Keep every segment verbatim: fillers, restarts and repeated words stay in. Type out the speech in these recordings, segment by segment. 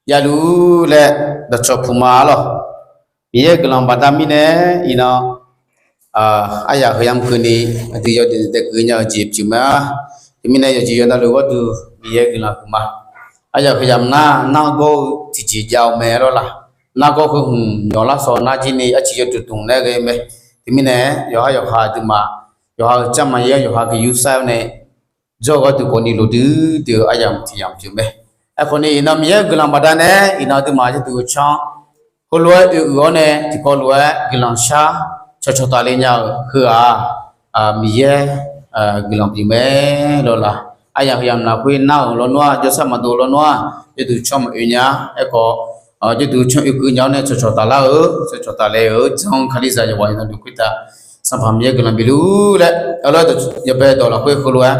Yaluf laer dawqcawq puq ma lawr. Miqyaer-euq guiqlanq baqda mirnae iqnan, aryaq heu yamq keuvni aqdui yawdaef daef keuv nya-eu jeq pyeuf mae-a. Teumirnae yawqjeq yawqnavluf gharduq Miqyaer guiqlanq huiqma. Aryaq heu yamq nar nargawr-eu tiqjeq jav-eu mae lawr laq. Nargawr heu hmq nyawq lar sawq nar jir ni arciq yawduq dmq laer ghae mae. Teumirnae yawqha yawqha aqduimaf yawqha-euq carmaqyaer yawqha gui yursaer-awr nae jawr-eu gharduq khawfni loqdui dui-eu aryamq tiq yamq pyeuf mae. Aerkhawfni iqnan Miqyaer-euq guiqlanq baqdanae iqnan aqduimaf yawduq-eu can heulof-aer oe uiq-awr nae tiqkawv lof-aer guiqlanq shar cawqcawq tafle nya-euq heu-aq, Miqyaer guiqlanq pyeuf mae lawr laq. Aryaq heu yamq lafkhoer nar-euq lawnmr-aq jawrsar maqdov lawnmr-aq yawduq can maqoe nya. Aerkhawf yawduq can oekeuv nya-awr nae cawqcawq taflar-eu cawqcawq tafle-eu jan Kalizaq yawqghaq yawqnavluf khoertav Sanqpaq Miqyaer guiqlanq bif lur laer, yawbae dawq lafkhoer heulof-aer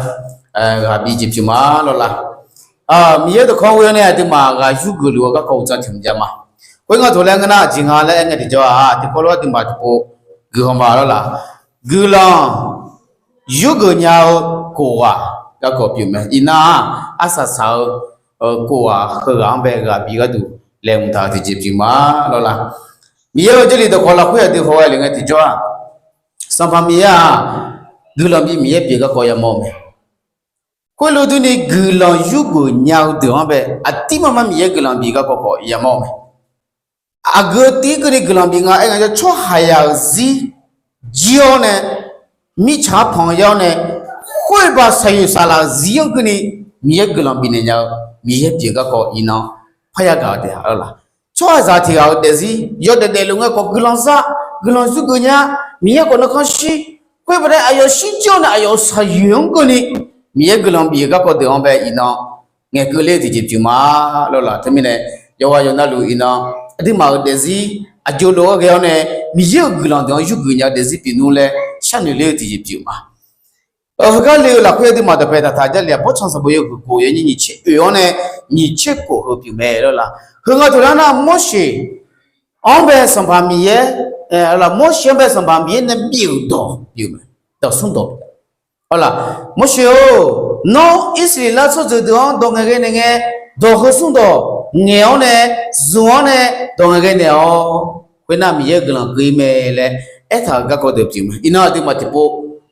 ghaq bif jeq pyeuf ma lawr laq. Miqyaer dawqkawq ghoe-awr nae aqduimaf ghaq yurgeuf luf-eu garkawv uqdzan tiq mq jav ma. Khoerngae taq laer ngeur nar aqjeq nga laer aer ngae tiqjawr-aq tiqkawv lof-aer aqduimaf tiqpov guiqlanq ma lawr laq. Guiqlanq yurgeuf nya-eu kof ghaq garkawv pyeuf mae. Iqnan-aq arsaq saq-eu kof ghaq heughaq-anr bae ghaq bif gharduq laeqhmq taq-eu tiqjeq pyeuf ma lawr laq. Miqyaer-euq Jarlif dawqkawq lafkhoer aqdui haw ghae lef ngae tiqjawr-aq, Sanqpaq Miqyaer-aq guiqlanq bif Miqyaer pyeuf garkawv yamawr-eu mae. Khoerlof durni guiqlanq yurgeuf nya-eu deuq-anr bae aqdirmar mar Miqyaer guiqlanq bif garkawv khawf yamawr-eu mae. Aqgeu tiv keuvni guiqlanq bif nga aer ngae, tsawrhaqzaq-euq zir jir-awr nae, mirtsaq-anr panq yar-awr nae, khoerba saqyoeq saqlaq-euq zir-anr keuvni Miqyaer guiqlanq bifnaeq nya-eu Miqyaer pyeuf garkawv iqnan parya gaq-eu taef-a lawr laq. Tsawrhaqzaq tiq ghaq-euq daefzir yawdaef daefluf ngae khawf guiqlanq za, guiqlanq yurgeuf nya, Miqyaer khawf nuikhanr shir, khoerba nae aqyawf shirjir-awr nae aqyawf-euq saqyoeq-anr keuvni Miqyaer guiqlanq bif-eu garkawv deuq-anr bae iqnan ngaeqkeuv ler-eu tiqjeq pyeuf ma lawr laq. Teumirnae yawqghaq yawqnavluf iqnan aqduimaf-euq daefzir aqjox lof-aer ghae-awr nae Miqyaer-euq guiqlanq deuq-anr yurgeuf nya-eu daefzir pyeuf nmr laer sharnoeq ler-eu tiqjeq pyeuf ma. Heugar le-eu lafkhoer aqduimaf dawqpae taqtaq Jarlif-aq Bawrtsanq Sanqbof yawhuiq khof yawnyir nyiq tser oe-awr nae nyiq tser khof heu pyeuf mae lawr laq. Heugar taq lar nar Morseq-anr bae Sanqpaq Miqyaer, Morseq-anr bae Sanqpaq Miqyaer nae bif-euq dawq pyeuf mae. Dawq smr dawq pyeuf lawr laq. Morseq-or, nawr Irsaqleqlav tsawrjeuq deuq-anr dawq ngaeqghae naeq ngae, dawq heu smr dawq ngaeq-awr nae, zmq-awr nae, dawq ngaeqghae naeq-awr, khoernar Miqyaer-euq guiqlanq keuv-ir mae laer aertaq-euq garkawv deuq pyeuf mae. Iqnan aqduimaf tiqpov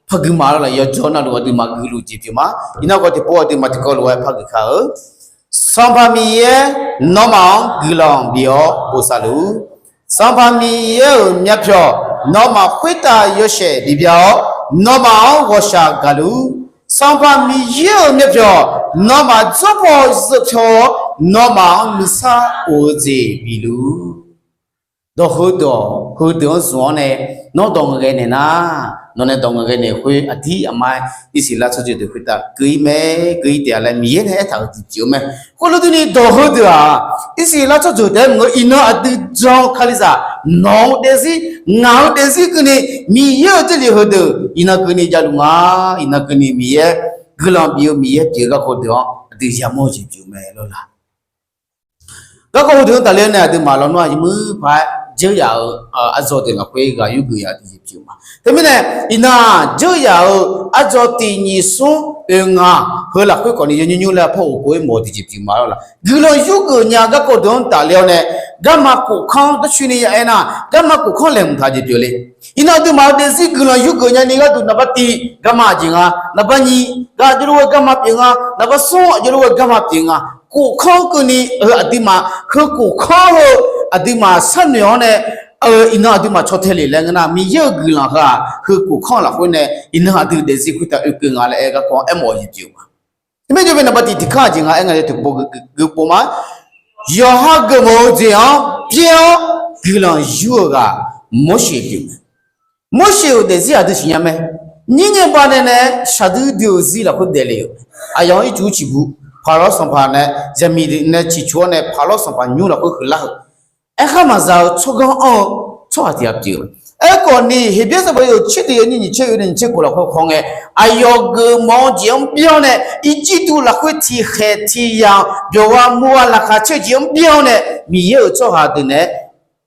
par gui ma lawr laq. Yawjawr navluf aqduimaf guiqluf jeq pyeuf ma. Iqnan khawf tiqpov aqduimaf tiqkawv lof-aer par geuf kar-eu Sanqpaq Miqyaer nawmaf-anr guiqlanq bif-awr bosav luf-ur. Sanqpaq Miqyaer-euq myavpyawq nawmaf khoertav yawshaef bibya-awr, nawmaf-anr ghawqshaq gaqluf-ur. Sanqpaq Miqyaer-euq myavpyawq nawmaf dzawrbaw zeuv pyawq-awr, nawmaf-anr nuisar of-eu jeq bif luf-ur. Dawq heudawq heudeuq-anr zmq-awr nae, nawr dawq ngaeqghae naeq nar, nawq nae dawq ngaeqghae naeq khoer aqdir aqmar-aer Irsaqleqlav tsawrjeuq deuq khoertav keuv-ir mae, keuv-ir taef-a laer Miqyaer nae aertaq-euq tiqjeq-eu mae. Khoerlof durni dawq heudeuq-aq, Irsaqleqlav tsawrjeuq taef-aer maqngeur, iqnan aqdui jan-eu Kalizaq nawq-eu daefzir, ngaq-eu daefzir keuvni Miqyaer-euq Jarlif heudeuq iqnan keuvni javluf nga. Iqnan keuvni Miqyaer guiqlanq bif-eu Miqyaer pyeuf-eu garkawv deuq-anr aqdui yamawr-eu jeq pyeuf mae lawr laq. Garkawv heudeuq-anr tafler nae aqduimaf lawnmr-aq yawmuiq paq-aer dzeur yaf-eu ardzaw deuq lafkhoer ghaq yurgeuf yaf-eu tiqjeq pyeuf ma. Teumirnae iqnan-aq dzeur yaf-eu ardzaw tiq nyiq smr oe nga heu lafkhoer khawfni yawnymr nymr laer par ghof khof-aer mawf-eu tiqjeq pyeuf ma lawr laq. Guiqlanq yurgeuf nya garkawv deuq-anr tafler-awr nae, garma khofkanr-anr dawrcoeni ya aernar, garma khofkanr laeqhmq taq jeq pyeuf le. Iqnan aqduimaf-eu daefzir guiqlanq yurgeuf nyani gharduq naqbar tiq garma aqjeq nga, naqbar nyiq gar aqjox lof-aer garma pyeuf nga, naqbar smr aqjox lof-aer garma pyeuf nga. Khofkanr keuvni heu aqduimaf heu khofkanr heu aqduimaf sharnoeq-awr nae, iqnan aqduimaf caw tae le laer ngeur nar, Miqyaer-euq guiqlanq heu-aq heu khofkanr lafkhoer nae iqnan aqdui daefzir khoertav oekeuv nga laer aer garkawv aermawf-eu jeq pyeuf ma. Teumirnae jov bae naqbar tiq tiq kanr aqjeq nga aer nga yawtuq pov geufpov ma. Yawqha geufmawf-eu jeq-anr byaer-awr guiqlanq yur-eu ghaq Morseq pyeuf mae. Morseq-euq daefzir aqdui siqnya mae. Nyir ngae banae nae shaqdui dui-euq zir lafkhoer daefle-euq mae. Aqyawf-anr ircuf ciqbu, Paqlawr sanqpaq nae zaqmiq nae ciqcuf-awr nae Paqlawr sanqpaq nymr lafkhoer huiqlar-eu, aerkhar maqza-eu tsawrganr anr-eu tsawrhaq tiq ghaq pyeuf-eu. Aerkhawfni Heqbyaer sanqbof yawhuiq tser tiq yawnyir nyiq tser oe nae nyiq tser khof lafkhoer haw ngae, aqyawf geufmawf-eu jeq-anr byaer-awr nae, Irjirtuv lafkhoer tiqkhaeq tiq yamq byawq gha mu gha laqkhaq caer-eu jeq-anr byaer-awr nae, Miqyaer-euq tsawrhaq deuq naeq-aer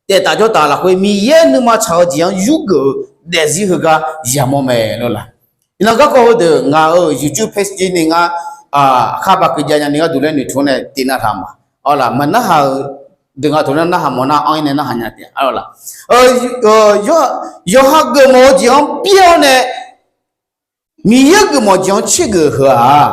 taef taf jawr taf lafkhoer Miqyaer nuima tsaq-eu jeq-anr yurgeuf-eu daefzir heugar yamawr mae lawr laq. Iqnan garkawv heudeuq ngaq-euq YouTube page ni ngar aqkar baqkeuv jav nyani gharduq laer noeqtmq-anr nae tiqnav taq ma. Arlaq, maqnarhaq-euq deuq nga taq nar narhaq mawf nar anr-ir nae narhaq nya taef-a. Arlaq, yawqha geufmawf-eu jeq-anr byaer-awr nae, Miqyaer geufmawf-eu jeq-anr tsergeuf-eu heu-aq,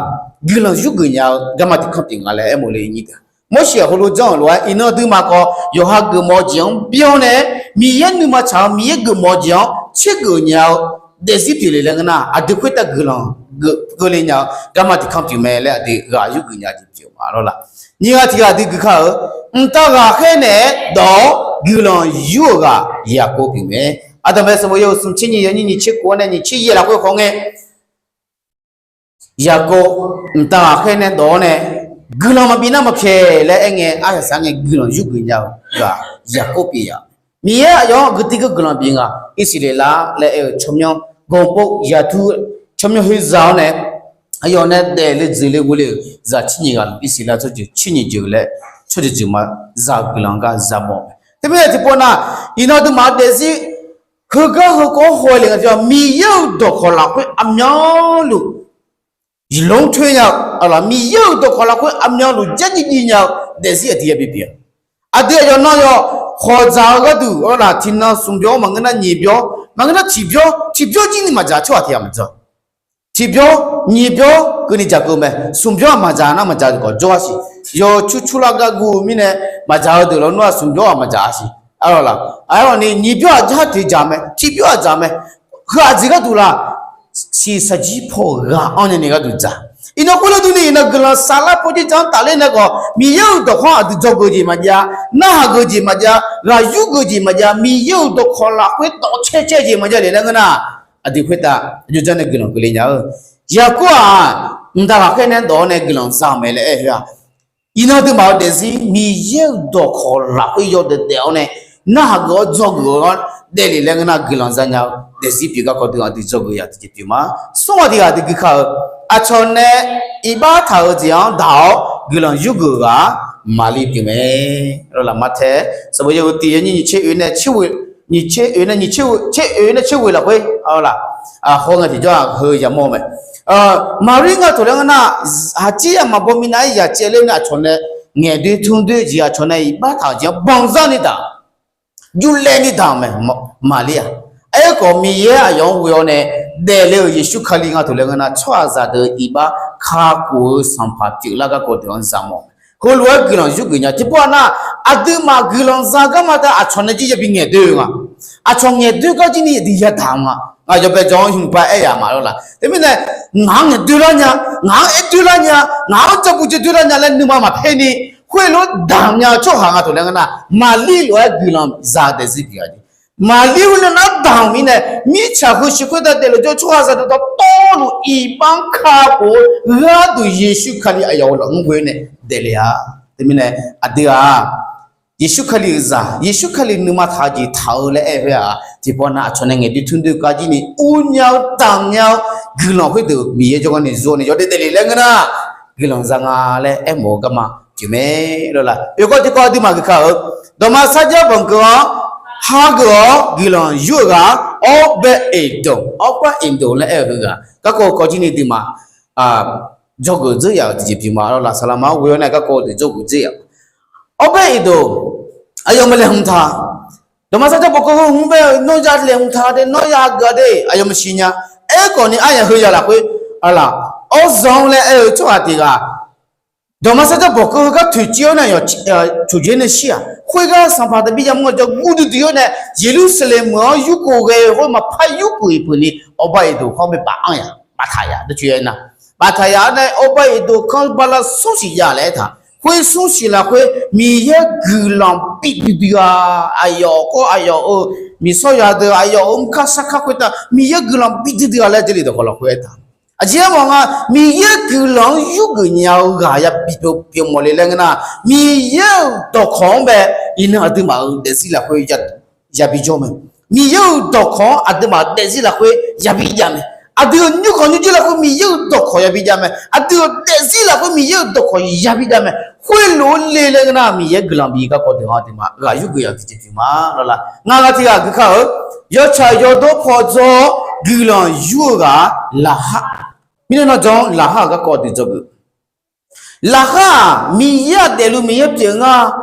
guiqlanq yurgeuf nya-eu garma tiqkanr pyeuf nga laer aermawf le nyir deuq. Morseq-aq heulof janr-euq lof-aer iqnan aqduimaf khawf yawqha geufmawf-eu jeq-anr byaer-awr nae, Miqyaer nuima tsaq-eu Miqyaer geufmawf-eu jeq-anr tsergeuf nya-eu daefzir pyeuf le laer ngeur nar, aqdui khoertav guiqlanq keuvle nya-eu garma tiqkanr pyeuf mae laer aqdui ghaq yurgeuf nya jeq pyeuf ma lawr laq. Nyiq ghaq tiq ghaq aqdui gui kar-eu, mqtav ghaqkhaer naeq-aer dawq-awr guiqlanq yur-euq ghaq Yaqkov pyeuf mae. Aqdaq mae sanqbof yawhuiq smq tser nyiq yawnyir nyiq tser khof-awr nae nyiq tser yaeq lafkhoer khawf ngae, Yaqkov mqtav ghaqkhaer nae dawq-awr nae guiqlanq maqbi nar maqpyaeq laer aer ngae, aryaq sar ngae guiqlanq yurgeuf nya-eu ghaq Yaqkov pyeuf ya. Miqyaer aqyawf-anr guiqdui geur guiqlanq bif nga. Irsaqleqlav laer aer-eu tsawrmyanr ganqpov yaqtur tsawrmyanr khoer za-awr nae, aqyawf nae daefle dzoeqle ghovle-euq zaq tser nyiq ghaq luf Irsaqleqlav tsawrjeuq tser nyiq jeuq laer tsawrjeuq jeuq ma za-eu guiqlanq gar za mawf-eu mae. Teumirnae tiqpov nar, iqnan aqduimaf-eu daefzir heugar heukawv-anr haw-aer le nga, Miqyaer-euq dawqkawq lafkhoer aqmyanluf yilor toer nya-eu, Miqyaer-euq dawqkawq lafkhoer aqmyanluf jarjir jir nya-eu daefzir aqdui yabi pyeuf-a. Aqdui aqyawf nan yawf khawqdzaq-eu gharduq arlaq, tiqnan smqbyawr maqngeur nar nyiq byawr, maqngeur nar tiqbyawr, tiqbyawr jir ni maqdzaq tsawrhaq tiq ghaq maqdzaq. Tiqbyawr nyiq byawr keuvni dzaq keuv mae. Smqbyawr-aq maqdzaq nar maqdzaq khawf jawr-a siq. Yawqcu cu lav gar guv-eu mirnae maqdzaq-eu deuq lawnmr-aq smqbyawr-aq maqdzaq-a siq. Arlaq, aerkhawf ni nyiq byawr-aq jar tiq dzaq mae, tiqbyawr-aq dzaq mae. Heu aqjeq gharduq laq, siqsaqjir paw ghaq-anr nae ni gharduq dzaq. Iqnan khoerlof durni iqnan guiqlanq saflar pawjir jan-anr tafler nae khawf, Miqyaer-euq dawqkawq-anr aqdui dzawgeuf jeq maqjav, narhaq geuf jeq maqjav, ghaq yur geuf jeq maqjav, Miqyaer-euq dawqkawq lafkhoer dawqcaer caer jeq maqjav le laer ngeur nar, aqdui khoertav aqjox jar nae guiqlanq keuvle nya-eu. Yaqkov-aq, mqtav ghaqkhaer nae dawq-awr nae guiqlanq za-eu mae laer aer-eu-aq, iqnan aqduimaf-euq daefzir Miqyaer-euq dawqkawq lafkhoer yawdaef daef-awr nae narhaq geuf-awr dzawgeuf-awr daef le laer ngeur nar, guiqlanq za nya-eu daefzir pyeuf garkawv deuq aqdui dzawgeuf ya tiqjeq pyeuf ma. Smr ghaq tiq ghaq aqdui gui kar-eu, aqcawq nae iqbax taq-euq jeq-anr daq-awr guiqlanq yurgeuf-eu ghaq Maqlir pyeuf mae. Lawrlaq Martae sanqbof yawhuiq tiq yawnyir nyiq tser oe nae tser ghoe, nyiq tser oe nae nyiq tser ghoe, tser oe nae tser ghoe lafkhoer lawrlaq, haw ngae tiqjawr-aq heu yamawr mae. Maqlir nga taq laer ngeur nar, haqjir yamaf baw minav-aer yaq caev ler nae aqcawq nae ngaeqdoer tmrdoer-eu jeq aqcawq nae iqbax taq-euq jeq-anr banqzar ni daq, jurlaev ni daq-euq mae. Maqlir-aq, aerkhawf Miqyaer aqyawf-anr ghoe-awr nae daefle-euq Yeqsur Kali nga taq laer ngeur nar, tsawrhaqzaq deuq iqbax kakhof-eu sanqpaq pyeuflar garkawv deuq-anr zaq mawf. Heulof-aer guiqlanq yurgeuf nya tiqpov-aq nar, aqduimaf guiqlanq za garma tav aqcawq nae jir yabi ngaeqdoer-eu nga. Aqcawq ngaeqdoer gar jir ni aqdui yadaq-eu nga. Ngaq yawbae jawr-anr hmqpar aer yaf ma lawrlaq. Teumirnae, ngaq-anr ngaeqdoer lar nya, ngaq-anr aer doer lar nya, ngaq-anr jabuq jae doer lar nya laer nuima maqpaer ni, khoerlof-aer damq nya-eu tsawrhaq nga taq laer ngeur nar, Maqlir lof-aer guiqlanq za-eu daefzir pyeuf-a jeq. Maqlir khoerlof nar damq-euq mirnae, mirtsaq heu siq khoertav daefluf jawr-eu tsawrhaqzaq dawqtawvluf iqbax-anr kakhof-eu gharduq Yeqsur Kali aqyawf-euq lafkhoer ghoe nae daefle-a. Teumirnae, aqdui-aq, Yeqsur Kali-euq zaq, Yeqsur Kali nuima taq-eu jeq taq-eu laer aer khoer-aq, tiqpov nar aqcawq nae ngaeqdoer tmrdoer gar jir ni ur nya-eu damq nya-eu guiqlanq khoerdeuq Miqyaer jawrgar ni zur-awr nae yawdaef daefle laer ngeur nar, guiqlanq za nga laer aermawf-eu garma pyeuf mae lawrlaq. Oekawv tiqkawv aqduimaf geuf kar-eu, dawqma sarjax banqkeuv-anr hageuf-awr guiqlanq yur-eu ghaq-aq, Awrbaev Eqdoq, Awrbaev Eqdoq laer aer-eu heughaq garkawv kawv jir ni aqduimaf dzawgeuf dzeur yaf-euq tiqjeq pyeuf ma lawrlaq. Saqlaqma-anr ghoe-awr nae garkawv deuq dzawgeuf dzeur yaf. Awrbaev Eqdoq, aqyawfmaf laeqhmq taq, dawqma sarjax banqkeuv heu hmq bae nawr ya laeqhmq taq de, nawr ya geuf-a de, aqyawfmaf siqnya. Aerkhawf ni aryaq heu yaf lafkhoer, lawrlaq, Awrzanq laer aer-eu tsawrhaq tiq ghaq dawqma sarjax banqkeuv heugar toeqciv-awr nae yawq coqjeq nae shir-aq, khoergar sanqpaq taqbi yamawr jawr guv duidui-awr nae, Yeqlursaqlaeq meuq-anr yurkhof ghae-eu khoer maqpar yurkhof-iq peuq ni, Awrbaev Eqdoq hawr bae paf-anr yaf, paf taq yaf, dawrcoeni aernar, paf taq yaf-awr nae Awrbaev Eqdoq kanr bala smr siq ya laer aertaq. Khoer smr siq lafkhoer Miqyaer guiqlanq bi duidui-a, aqyawf kawv aqyawf-euq miqsawr yadeuq aqyawf-euq mrkar sarkar khoertav Miqyaer guiqlanq bi duidui-a laer Jarlif dawqkawq lafkhoer aertaq. Aqjeq aermawf nga, Miqyaer guiqlanq-anr yurgeuf nya-eu ghaq yabi pyeuf mawf le laer ngeur nar, Miqyaer-euq dawqkawq-anr bae iqnan aqduimaf-euq daefzir lafkhoer yabi jawr mae. Miqyaer-euq dawqkawq-anr aqduimaf daefzir lafkhoer yabi jav mae. Aqdui-euq nymrkhanq nymrjir lafkhoer Miqyaer-euq dawqkawq yabi jav mae. Aqdui-euq daefzir lafkhoer Miqyaer-euq dawqkawq yabi jav mae. Khoerlof-aer le laer ngeur nar, Miqyaer guiqlanq bi garkawv deuq-anr aqduimaf ghaq yurgeuf ya tiqjeq pyeuf ma lawrlaq. Ngaq ghaq tiq ghaq geuf kar-eu, yawtsaq yawdawr paw dzawr-awr guiqlanq yur-eu ghaq-aq, Laqhar. Mirnae nawr jan-awr Laqhar-euq garkawv deuq dzawgeuf. Laqkhaq-aq, Miqyaer-aq daefluf Miqyaer pyeuf nga.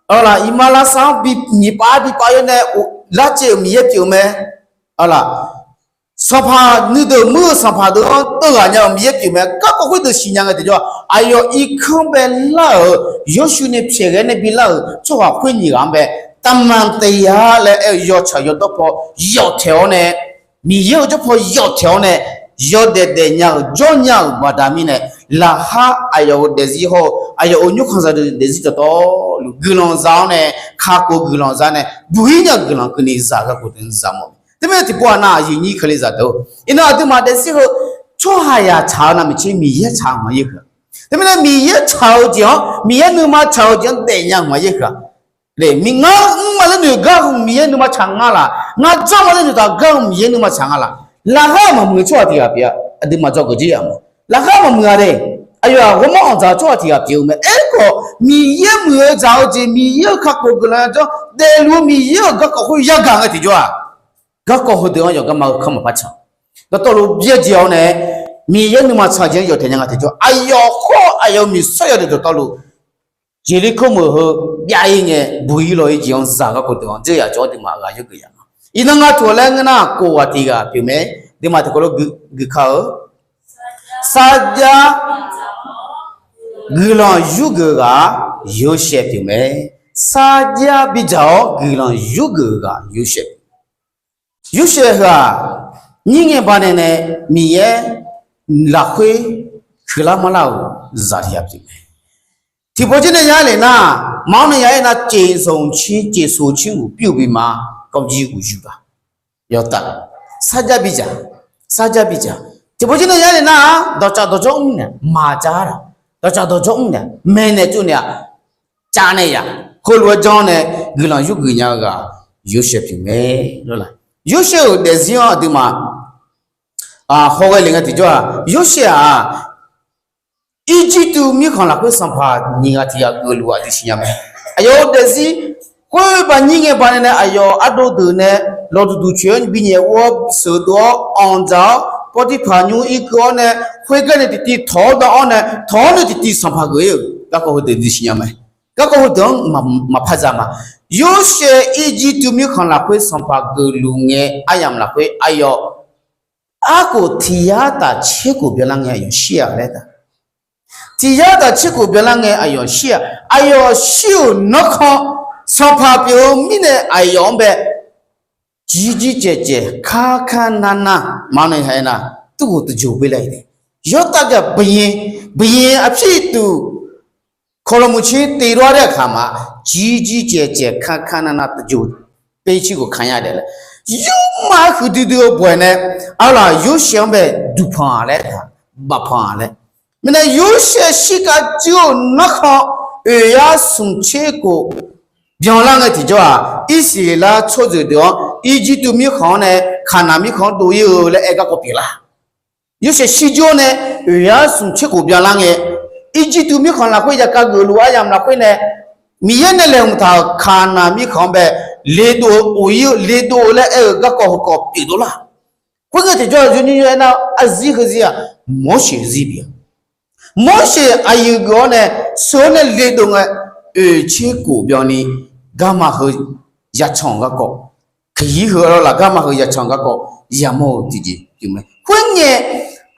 Awq laq, iqmalavshav-anr bi nyiq pav bi pav yawr nae larcaev-euq Miqyaer pyeuf-eu mae. Awq laq, sanqpaq nuideuq muir-eu sanqpaq deuq-anr teughaq nya-euq Miqyaer pyeuf mae. Garkawv khoerdeuq siqnya ngae tiqjawr-aq, aqyawf irkanr bae lar-euq, Yawrshuv nae pyaeq ghae nae bi lar-euq tsawrhaq khoer nyiq ghaq-anr bae, taqmanq taef-a laer aer-eu yawtsaq yawdawr paw yawf taeq-awr nae, Miqyaer-euq jawr paw yawf taeq-awr nae, yawdaef daefnya-euq jawrnya-euq baqda mirnae, laqkhaq aqyawf-euq daefzir hawr-eu aqyawf-euq nymrkhanq zaqdeuq daefzir dawqtawvluf guiqlanq za-awr nae, kakhof guiqlanq za nae, buq-ir nya-eu guiqlanq keuvni zaq garkawv deuq-anr za mawf. Teumirnae tiqpov-aq nar, aqyuif nyir keuvle zaqdeuq-or, iqnan aqduimaf daefzir heu tsawrhaqzaq tsaq-eu navmaqtser Miqyaer tsaq-eu maqyaer huiq-a. Teumirnae Miqyaer tsaq-eu jeq-anr, Miqyaer nuima tsaq-eu jeq-anr daefnya-eu maqyaer huiq-a. Ngar mr ma laer noeq gar-eu Miqyaer nuima tsaq nga laq? Ngar janr ma laer noeqtaq gar-eu Miqyaer nuima tsaq nga laq? Laqkhaq maqmuiq-eu tsawrhaq tiq ghaq pyeuf-a. Aqduimaf dzawgeuf jir yamq-a. Laqkhaq maqmuiq-a de. Aqyawf-aq ghawrmawr anqdzaq-eu tsawrhaq tiq ghaq pyeuf-eu mae. Aerkhawf, Miqyaer muiq-eu dzaq-eu jeq, Miqyaer-euq kakhof guiqlanq-anr jawr daefluf-eu Miqyaer-euq garkawv khoer yagaq ngae tiqjawr-aq, garkawv heudeuq-anr yawqgar ma-eu kanr maqpar tsaq. Dawqtawvluf byaerdzae-awr nae, Miqyaer nuima tsaq jeq-anr yawf taeq nya nga tiqjawr, aqyawf khawr aqyawf-euq miqsawr yawdaef dawqtawvluf, Yeqlirkor meuq heu byav-ir ngae, buq-ir law-ir jeq-anr zaq garkawv deuq-anr dzeur yaf jawr-awr, aqduimaf ghaq yaergeuf yaf ma. Iqnan nga taq laer ngeur nar, kof ghaq tiq ghaq pyeuf mae. Aqduimaf tiqkawv lof guika-eu sarjax guiqlanq yurgeuf ghaq-aq, Yorsaev pyeuf mae. Sarjax bidzaq-awr guiqlanq yurgeuf ghaq Yorsaev. Yorsaev heu-aq, nyir ngae banae nae Miqyaer lafkhoer huiqlar marlar-euq zaq tiq ghaq pyeuf mae. Tiqpov jir nae ya-aer le nar, maqanr nae ya-aer nar, ceqzanq cir ceqsoq cir guf pyur bima, kawvjir guf yur ga. Yawtav, sarjax bidzaq, sarjax bidzaq. Tiqpov jir nae ya-aer le nar-aq, dawqtsaf dawqjawr mr naeq maqjav-a laq? Dawqtsaf dawqjawr mr naeq maeqnaeq tsovnaeq-aq, cav nae yaf, heulof-aer janr nae guiqlanq yurgeuf nya-eu ghaq Yorsaev pyeuf mae. Yorsaev-euq daefzir-anr aqduimaf hawghae le ngae tiqjawr-aq, Yorsaev-aq, Irjirtuv mirkhanq lafkhoer sanqpaq nyiq ghaq tiq ghaq geufluf-eu aqdui siqnya mae. Aqyawf-euq daefzir khoer baqnyir ngae banae nae aqyawf ardov deuq nae lawqduq duq coeq-awr binyaef ur-awr sheuqdov-awr anqdzaq-awr Pawrtirpaq nymr irkeuv-awr nae, khoergar nae tiqtiv tawq-awr dan-awr nae, tawq-awr nae tiqtiv sanqpaq geuf-ir-euq garkawv heudeuq aqdui siqnya mae. Garkawv heudeuq-anr maqpar za ma. Yorsaev Irjirtuv mirkhanq lafkhoer sanqpaq geufluf ngae aryamq lafkhoer aqyawf arkhof tiq yar taf tser khof byanlar ngae aqyawf shir-aq laer taq. Tiq yar taf tser khof byanlar ngae aqyawf shir-aq, aqyawf shir-euq nanrkhan sanqpaq pyeuf-eu mirnae aqyawf-anr bae jirjir caevcaev karkar narnar maqnaeq haq-aer nar, turghof taqjox beu laer-a. Yawrtav gaq baqyaer, baqyaer aqpir tuq kawqlawq muiq tser teq lawr-a dae aqkaq ma, jirjir caevcaev karkar narnar taqjox, paer tser khof kanya daef laer, yurma huiqdui dui-eu bawq-aer nae, arlaq Yorsaev-anr bae duqpanq-aq laer, bafpanq-aq laer. Mirnae Yorsaev shirkav juir-euq narkhan oeq yar smq tser khof byanlar ngae tiqjawr-aq, Irsaqleqlav tsawrjeuq deuq-anr Irjirtuv mirkhanq-anr nae Kaqnaq mirkhanq-anr dov-ir-eu laer aer garkawv pyeuflar. Yorsaev shirjawr nae oeq yar smq tser khof byanlar ngae, Irjirtuv mirkhanq lafkhoer yakav geufluf aryamq lafkhoer nae, Miqyaer nae laeqhmq taq-euq Kaqnaq mirkhanq-anr bae ledov-eu of-ir-eu ledov-eu laer aer-eu garkawv heukawv pyeufdov lar. Khoerngae tiqjawr-aq, yawnyir yawr-aer nar, arzir heuzir-aq, Morseq zir pyeuf-a. Morseq aqyuif geuf-awr nae sheuq-awr nae ledov ngae, oeq tser khof byanni garma heu yacan garkawv, kaqyir heu lawr laf garma heu yacan garkawv yamawr-eu tiqjeq pyeuf mae. Khoerngae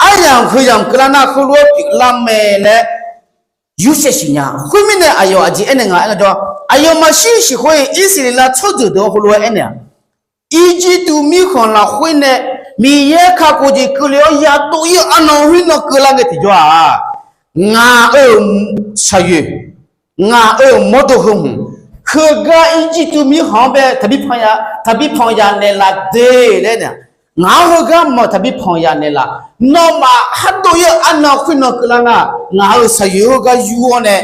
aryamq heu yamq keuvlar nar heulof-aer pyeuflar mae laer Yorsaev siqnya. Khoermirnae aqyawf aqjeq aernaeq nga aer-eu jawr, aqyawfmaf shir-eu siq khoer-iq Irsaqleqlav tsawrjeuq deuq-anr heulof-aer aernaeq-a. Irjirtuv mirkhanq lafkhoer nae Miqyaer kakhof jeq keuvle-awr yadov-ir-eu arnan khoernan keuvlar ngae tiqjawr-aq, ngaq-euq shaqyoeq, ngaq-euq mawrdo heu hmq, heugar Irjirtuv mirkhanq-anr bae taqbi panq ya, taqbi panq ya naeqlaf de laer nae, ngaq-anr heugar mq-euq taqbi panq ya naeqlaf. Nawmaf khar dov-ir-eu arnan khoernan keuvlar nar, ngaq-euq shaqyoeq heugar yur-awr nae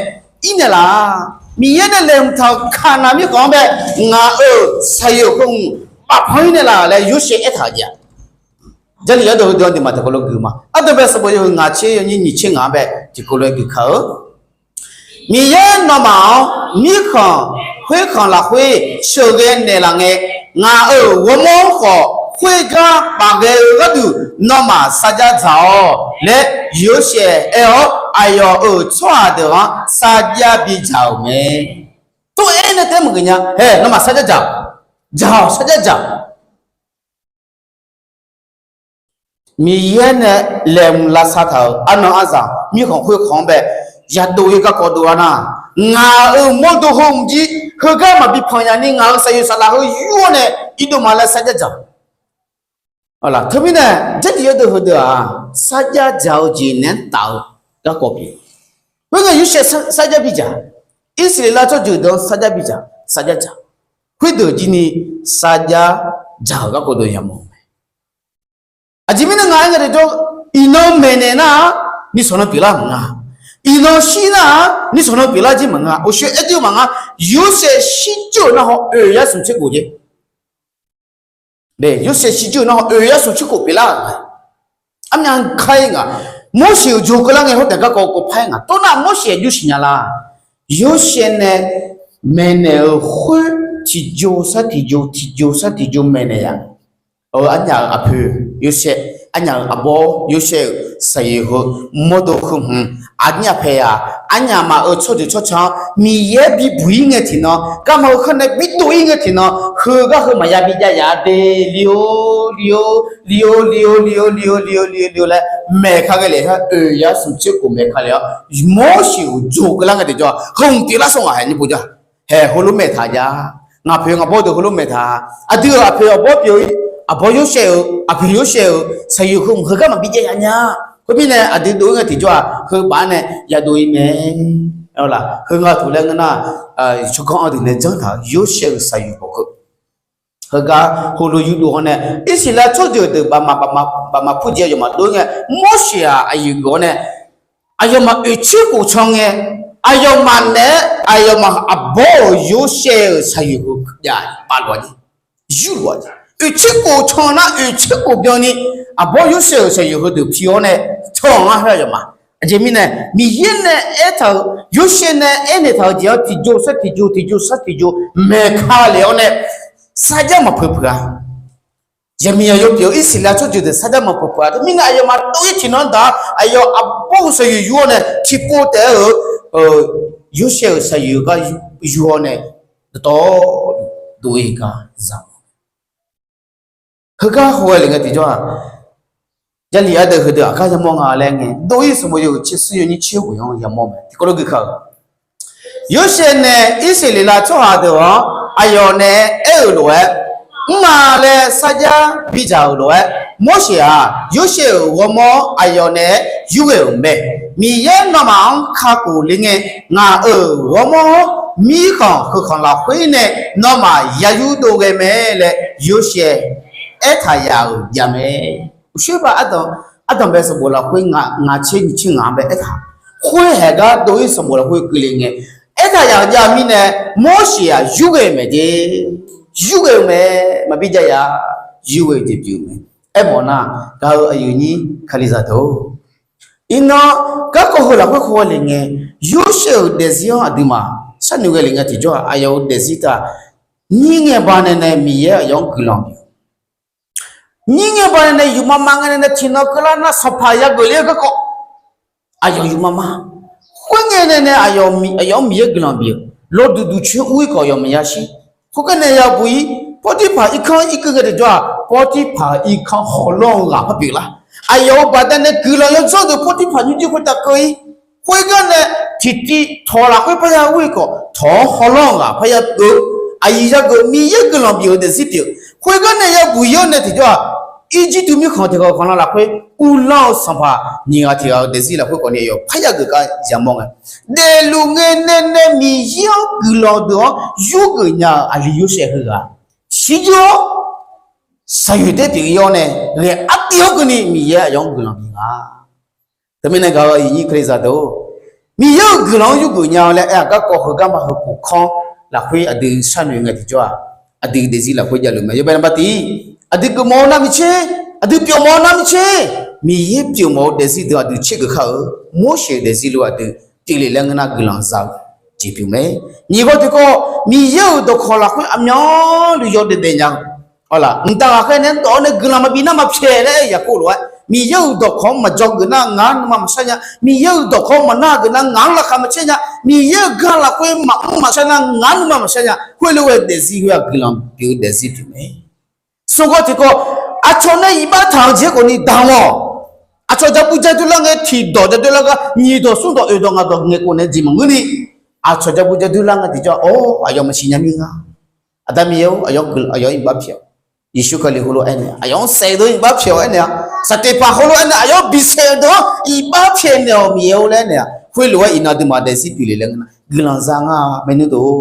ir naeqlaf. Miqyaer nae laeqhmq taq-euq Kaqnaq mirkhanq-anr bae ngaq-euq shaqyoeq heu hmq bafpanq-ir naeqlaf laer Yorsaev aertaq-euq jeq-aq. Jarlif yawdov heudov-anr deuq maq tiqkawv lof gui ma. Ardanq bae sanqbof yawhuiq ngaq tser yawnyir nyiq tser ngaq-anr bae tiqkawv lof-aer gui kar-eu Miqyaer nawmaf-anr mirkhanq khoerkhanq lafkhoer sheuqghae naeqlaf ngae, ngaq-euq ghawrmawr khawf khoergar paf ghae-eu gharduq nawmaf sarjax dzaq-awq laer Yorsaev aer-awr, aqyawf-euq tsawrhaq deuq-anr sarjax bidzaq-euq mae. Tov-aer nae taef-aer maqgeuf nya. Hae, nawmaf sarjax dzaq-awq. Dzaq-awq, sarjax dzaq. Miqyaer nae laeqhmq lavsav taq-euq arnan arzaq mirkhanq khoerkhanq-anr bae yadov-ir garkawv dov-a nar, ngaq-euq mawrdo heu mq jir heugar maqbi panq nya ni ngaq-euq saqyoeq saqlaq heu yur-awr nae irdov ma laer sarjax dzaq. Teumirnae Jarlif yawdeuq heudeuq-aq, sarjax dzaq-eu jeq naeq-aer taf-eu garkawv pyeuf. Khoerngae Yorsaev sarjax bidzaq, Irsaqleqlav tsawrjeuq deuq-anr sarjax bidzaq, sarjax dzaq. Khoerdeuq jir ni sarjax dzaq-euq garkawv dov yamawr-eu mae. Aqjeq mirnae ngaq-aer ngae deuq jawr, iqnan maeqnaeq nar-aq, nishawq nan pyeuflar maqnga. Iqnan shir nar-aq, nishawq nan pyeuflar jir maqnga. Uqshoe aer jir maqnga. Yorsaev shirjur-euq nar haw oeq yar smq tser khof jeq. Yorsaev shirjur-eu nar haw oeq yar smq tser khof pyeuflar-euq mae. Armyav kar-ir nga. Morseq-euq jawr keuvlar ngae hawr taef garkawv kawv par-aer nga. Tov nar Morseq aqjox siqnya la. Yorsaev nae maeqnaeq-euq khoer tiqjov sar tiqjov tiqjov sar tiqjov maeqnaeq ya. Arnyaf-euq aqpoeq Yorsaev, arnyaf-euq aqbawr Yorsaev-euq saqyoeq heu mawrdo heu hmq, aqnyaf paeq-aq, arnyaf maf-euq tsawrjeuq tsawrca-anr Miqyaer bibuq-ir ngae tiqnan, garma heu khanr nae bidov-ir ngae tiqnan, heugar heu maqya bijav yaf de, li-or, li-or, li-or, li-or, li-or, li-or, li-or, li-or, li-or laer maeq ka ghae lef-aer oeq yar smq tser khof maeq ka lef-awr, Morseq-euq jawr keuvlar ngae tiqjawr-aq, heu hmq pyeuflar sawr ngaq hae ni povjawr-aq. Hae heulof maeq taq jav. Ngaq poeq ngaq bawr deuq heulof maeq taq. Aqdui-euq aqpoeq aqbawr pyeuf-ir, aqbawr Yorsaev-euq, aqpoeq Yorsaev-euq saqyoeq heu hmq heugar maqbi jav yaf nya. Khoermirnae aqdui dov-ir ngae tiqjawr-aq, heu baf-aer nae yadov-ir mae. Heu nga tuq laer ngeur nar, tsawrganr-anr deuq nae janr taq-euq Yorsaev-euq saqyoeq bawq keuv. Heugar heulof yurdov-awr nae, Irsaqleqlav tsawrjeuq deuq bafmaq bafmaq bafmaq kurjeq aqyawfmaf dov-ir ngae, Morseq-aq aqyuif geuf-awr nae, aqyawfmaf oeqtser khof can ngae, aqyawfmaf naeq-aer aqyawfmaf aqbawr-euq Yorsaev-euq saqyoeq heu jav pavluf-a jeq, yurluf-a jeq. Oeqtser khof can nar oeqtser khof byanni aqbawr Yorsaev-euq saqyoeq heudeuq pi-awr nae can-anr ngar haer aqyawfmaf. Aqjeq mirnae Miqyaer nae aertaq-euq, Yorsaev nae aernaeq taq-euq jeq-anr tiqjov sar tiqjov tiqjov sar tiqjov maeq ka lef-awr nae sarjax maqpeuq peuq-a. Yaqmiq yaqyo pyeuf-eu Irsaqleqlav tsawrjeuq deuq sarjax maqpeuq peuq-a. Teumirnae aqyawfmaf dov-ir tiqnan daq-a, aqyawf aqbawr-euq saqyoeq yur-awr nae tiqpov taef-aer-euq Yorsaev-euq saqyoeq gar yur-awr nae dawqtawvluf dov-ir gar za-a. Heugar haw-aer lef ngae tiqjawr-aq, Jarlif ardeuv heudeuq aqgar yamawr nga laer ngae, dov-ir sanqbof yawhuiq tser smr yawnyir tser ghoeq-anr yamawr mae. Tiqkawv lof guiqkaq-euq Yorsaev nae Irsaqleqlav tsawrhaq deuq-anr aqyawf nae aer-euq lof-aer, mrma laer sarjax bidzaq-euq lof-aer, Morseq-aq Yorsaev-euq ghawrmawr-anr aqyawf naeq-aer yurghae-euq mae. Miqyaer nawmaf-anr kakhof le ngae, ngaq-euq ghawrmawr-anr mirkhanq heukhanq lafkhoer nae nawmaf ya yurdov ghae mae laer Yorsaev aertaq yaf-euq javmae. Uqshoer ba ardanq bae sanqbof lafkhoer ngaq tser nyiq tser ngaq-anr bae aertaq. Khoer haeq gar dov-ir sanqbof lafkhoer keuvle ngae, aertaq yaf-euq jav mirnae, Morseq-aq yurghae-eu mae jeq. Yurghae-eu mae, maqbi jav yaf, yurghae-eu jeq pyeuf-eu mae. Aermawf nar, gaq-euq aqyuif nyir Kalizaq deuq-or, iqnan garkawv heu lafkhoer khaw ghae lef ngae, Yorsaev-euq daefzir-anr aqduimaf sharnoeq ghae lef ngae tiqjawr-aq, aqyawf-euq daefzir taq, nyir ngae ba nae nae Miqyaer aqyawf-anr guiqlanq bif-eu Nyir ngae ba nae nae yufma ma ngae nae nae tiqnan keuvlar nar sanqpaq yageuf ler-eu garkawv, aqyawf yufma ma. Khoerngae nae nae aqyawf-anr Miqyaer guiqlanq bif-eu, lawduq duq coer ur-ir khawf aqyawf maqya shir. Khoergar nae yabuq-ir, Pawrtirpaq irkanr irkeuv ngae tiqjawr-aq, Pawrtirpaq irkanr hawlawr-eu ghaq par pyeuflar. Aqyawf-euq baqdanae guiqlanq yawdzanr deuq Pawrtirpaq nymrjir khoertav keuv-ir. Khoergar nae tiqtiv tawq lafkhoer parya ur-ir khawf, tawq-anr hawlawr-eu ghaq parya pyeuf-eu, aqyuif yageuf Miqyaer guiqlanq bif-eu daefzir pyeuf. Khoergar nae yabuq-ir-awr nae tiqjawr-aq, Irjirtuv mirkhanq tiq ghaq khanqlan lafkhoer uvlanr-eu sanqpaq nyiq ghaq tiq ghaq-euq daefzir lafkhoer khawf ni aqyawf parya geuf gar yamawr ngae, daefluf ngae nae nae Miqyaer-anr guiqlanq deuq-anr yurgeuf nya-euq aqli Yorsaev heughaq shirjur-awr, saqyoeq taer pyeuf-ir-awr nae ghae artiv-anr keuvni Miqyaer aqyawf-anr guiqlanq bif nga. Teumirnae gaq-euq aqyuif nyir Kalizaq deuq-or, Miqyaer-euq guiqlanq-anr yurgeuf nya-eu laer aer-aq garkawv heugar ma heu khofkanr lafkhoer aqdui sharnoeq ngae tiqjawr-aq, aqdui daefzir lafkhoer javluf mae. Yawbae naqba tiq, aqdui geufmawf-eu nar mitser, aqdui pyeufmawf-eu nar mitser, Miqyaer pyeufmawf-eu daefzir deuq aqdui tsergeuf kar-eu, Morseq-euq daefzir lof aqdui pyeufle laer ngeur nar guiqlanq za-eu jeq pyeuf mae. Nyiq ghawr tiqkawv, Miqyaer-euq dawqkawq lafkhoer aqmyanluf yawdaef daef nya-eu Awq, mqtav ghaqkhaer nae dawq-awr nae guiqlanq maqbi nar maqpyaeq laer Yaqkov lof-aer, Miqyaer-euq dawqkawq-anr maqjawr geuf nar ngaq-anr nuima maqshar nya. Miqyaer-euq dawqkawq-anr maqnar geuf nar ngaq-anr laqkhaq maqcaer nya. Miqyaer-euq gar lafkhoer maqmr maqshar nar ngaq-anr nuima maqshar nya. Khoerlof-aer daefzir khoer-aq guiqlanq pyeuf-eu daefzir pyeuf mae. Smrgawr tiqkawv, aqcawq nae iqbax taq-eu jeq khawfni daq-awq. Aqcawq ja bur ja doer lar ngae, tiqdawq ja doer lar gar, nyiq dawq smr dawq oeq dawq ngaq dawq ngaeqkhof nae jeq maqngeur ni, aqcawq ja bur ja doer lar ngae tiqjawr, Or, aqyawf maqsiq nya mir nga. Aqda Miqyaer-or, aqyawf, aqyawf-anr iqbax pyaeq-awq. Yeqsur Kali heulof-aer aernaeq, aqyawf-anr saef-eu deuq-anr iqbax pyaeq-awq aernaeq-a. Saqteqpaq heulof-aer aernaeq, aqyawf-anr bisaef-eu deuq-anr iqbax pyaeq naeq-awq Miqyaer-or laer aernaeq-a. Khoerlof-aer iqnan aqduimaf daefzir pyeuf le laer ngeur nar, guiqlanq za nga maernmr deuq-or,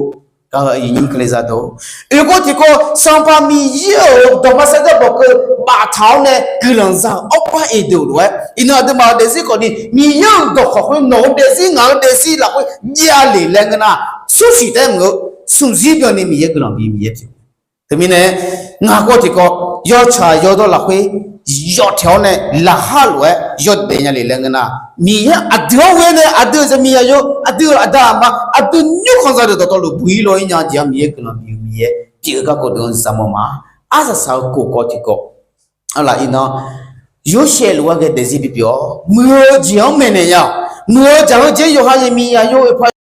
gaq-eu iqnyir keuvle za deuq-or. Oekeuv tiqkawv, Sanqpaq Miqyaer-euq dawqma sarjax bawq keuv baftaq-awr nae guiqlanq za-eu awr bar oe deuq lof-aer, iqnan aqduimaf-euq daefzir khawfni Miqyaer-euq dawqkawq khoer nawq-eu daefzir ngaq-eu daefzir lafkhoer javle laer ngeur nar, smrsiq taef-aer mq-eu, smqzir byanni Miqyaer guiqlanq bi Miqyaer pyeuf. Teumirnae, ngaq kawv tiqkawv, yawtsaq yawdawr lafkhoer yawf taeq-awr nae laqkhaq lof-aer yawdaef nya le laer ngeur nar, Miqyaer aqdui-anr ghae nae aqdui-euq zaqmiq aqyawf, aqdui-euq aqda aqma, aqdui nymrkhanq za deuq dawqtawvluf buq-ir law-ir nya jeq-anr Miqyaer guiqlanq bi-eu Miqyaer pyeuf-eu garkawv deuq-anr za mawr ma. Arsaq saq-eu kof kawv tiqkawv, arlaq iqnan, Yorsaev lof-aer ghae daefzir bipyeuf-awr muiq-eu jeq-anr maeqnaeq nya-awq. Muiq-eu jaq-eu jeq yawqha yaqmiq aqyawf-euq oeqpaq